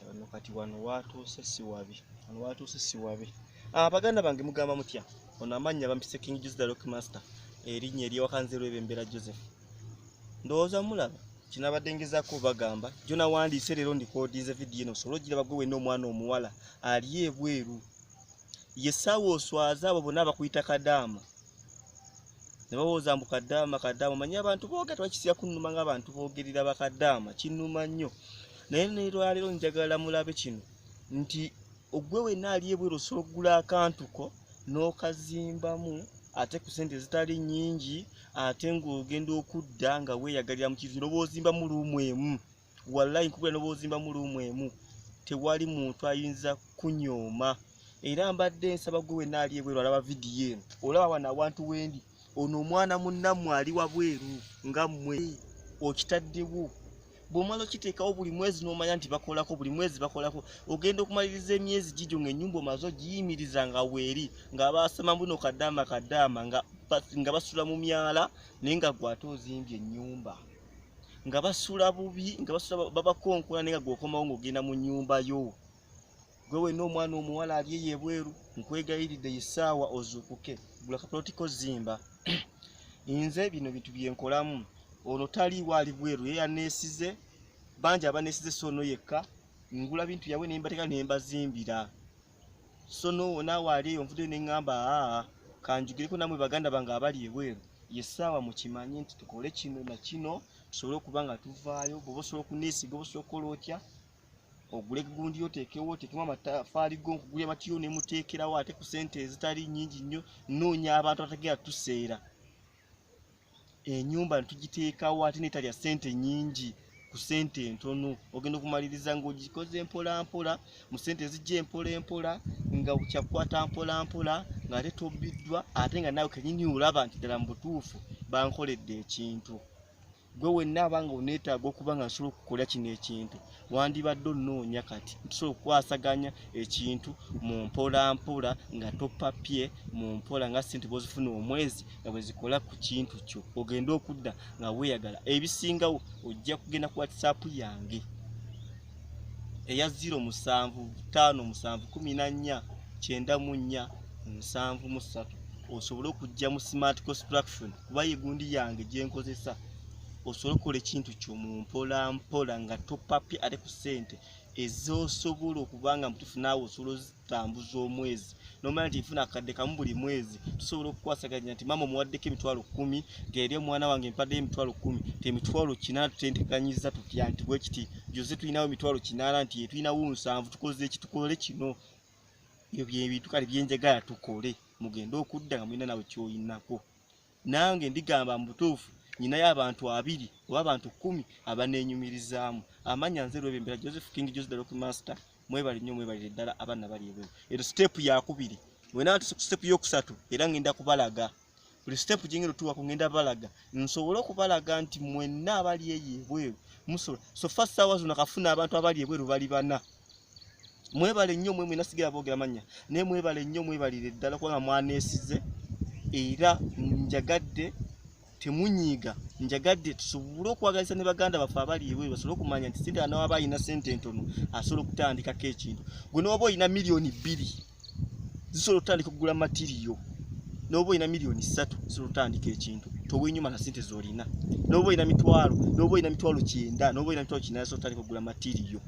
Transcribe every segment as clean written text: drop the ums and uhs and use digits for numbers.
Wano kati wano watuuse si wabi, wano watuuse si wabi. Ah, baganda bange mugamba mutya? Ono amannya bampise King Joseph the Rock Master, erinnya eryewaka nze Lwebembera Joseph. Ndowooza mulaba kinabadde ngezaako obagamba jjo nawandiise leero ndikodinze vidiyo eno osobole ogiraba gwe wenna omwana omuwala ali ebweru. Ye ssaawa oswaze abo bonna abakuyita kadaama ne bawooza mbu kadaama kadaama. Omanyi abantu boogera tewakisiya kunnuma ng'abantu boogerera bakadaama, kinnuma nnyo. Naye ne lwaleero njagala mulabe kino nti ogwe wenna ali ebweru osobola okugula akantu ko n'okazimbamu ate ku ssente ezitali nnyingi, ate ng'ogenda okudda nga weeyagalira mu kintu n'oba ozimbamu luumu emu. Wallahi nkubula n'oba ozimbamu luumu emu, tewali muntu ayinza kunyooma. Era mbadde nsaba gwe wenna ali ebweru alaba vidiyo eno, olaba wano awantu wendi, ono omwana munnammwe ali wabweru nga mmwe okitaddewo. Bw'omala okiteekawo buli mwezi n'omanya nti bakolako, buli mwezi bakolako, ogenda okumaliriza emyezi gigyo ng'ennyumba omaze ogiyimiriza nga weeri, ng'abaasama mbuno kadaama kadaama nga basula mu myala, naye nga gwe ate ozimbye ennyumba, nga basula bubi, nga basula babakonkola, naye nga gwe okomawo ng'ogenda mu nnyumba yo. Gwe wenna omwana omuwala ali eyo ebweru, nkwegayiridde essaawa ozuukuke, gula kapuloti ko zimba. Nze bino bintu byenkolamu, ono taliiwo ali bweru, ye yaneesize, bangi abaneesize, si ono yekka. Ngula bintu byabwe ne mbateeka ne mbazimbira. So naawe ali eyo nvuddeyo ne ŋŋamba aa kanjugireko nammwe baganda bange abali ebweru, ye ssaawa mukimanye nti tukole kino na kino tusobole okuba nga tuvaayo. Bw'oba osobola okuneesiga, oba osobola okukola otya, ogule gundi oteekewo, oteekemu amatafaali go, nkugulya amatiyo ne muteekerawo ate ku ssente ezitali nnyingi nnyo. Nnoonya abantu abategera tuseera ennyumba ne tugiteekawo ate netalya ssente nnyingi, ku ssente entono. Ogenda okumaliriza ng'ogikoze mpola mpola mu ssente ezijja empola empola, nga kyakukwata mpola mpola, ng'ate tobbiddwa, ate nga naawe kennyini olaba nti ddala mu butuufu bankoledde ekintu. Gwe wenna abanga oneetaaga okuba nga nsobola okukola kino ekintu, wandibadde onnoonya kati ntusobola okukwasaganya ekintu mu mpola mpola nga topapye, mu mpola nga ssente bw'ozifuna omwezi nga bwe zikola ku kintu kyo, ogende okudda nga weeyagala. Ebisingawo ojja kugenda ku WhatsApp yange eya ziro musanvu ttaano musanvu kumi na nnya kyenda mu nnya nsanvu mu ssatu, osobole okujja mu Smart Construction, kuba ye gundi yange gye nkozesa, osobole okukola ekintu kyo mu mpola mpola nga topapye, ate ku ssente ezosobola okuba nga mutuufu naawe osobola ozitambuza omwezi n'omanya nti nfuna akadde kamu buli mwezi. Tusobola okukwasaganya nti maama omuwaddeko emitwalo 10, nti eri omwana wange mpaddeyo emitwalo 10, nti emitwalo 8 tutenteganyiza tutya, nti bwe kiti Jose tulinawo emitwalo 8, nti ye tulinawo 7, tukoze eki, tukole kino. Ebyo bye bintu kale byenjagala tukole, mugende okudda nga mulina nawe ky'oyinako. Nange ndigamba mu butuufu nyinayo abantu 20 oba abantu 10 abaneenyumirizaamu. Amannya nze Lwebembera Joseph King Joseph the Rock Master. Mwebale nnyo, mwebalire ddala abaana bali ebweru. Eno step yakubiri, mwena tuse ku step yokusatu, era ngenda kubalaga buli step gyengenda otuwako, ngenda balaga nsobole okubalaga nti mwenna abali eyo ebweru musobola. So fa ssaawa zino kafuna abantu abali ebweru bali bana. Mwebale nnyo mwe mwena, sigala boogera mannya, naye mwebale nnyo, mwebalire ddala kubanga mwaneesize. Era njagadde temunyiiga, njagadde tusobole okwagalisa ne baganda baffe abali ebweru basobole okumanya nti sente anawaba alina sente entono asobola okutandikako ekintu. Gwe n'oba olina miliyoni 2 zisobola okutandika okugula matiriyo, n'oba olina miliyoni 3 zisobola okutandika ekintu. Towenyuma na sente z'olina, n'oba olina mitwalo, n'oba olina 90,000, n'oba olina 800,000 zisobola okutandika okugula matiriyo.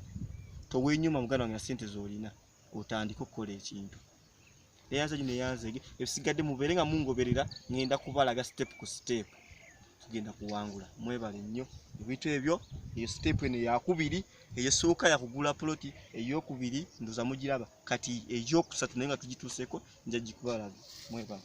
Towenyuma muganda wange na sente z'olina, otandike okukola ekintu. Eyanze gino eyanzege, ebisigadde mubeere nga mungoberera, ngenda kubalaga step ku step, tugenda kuwangula. Mwebale nnyo ebintu ebyo. Eyo step eno eyakubiri, eyesooka yakugula ploti, eyokubiri ndoza mugiraba, kati eyokusatu naye nga tugituuseeko nja gikubalaga. Mwebale.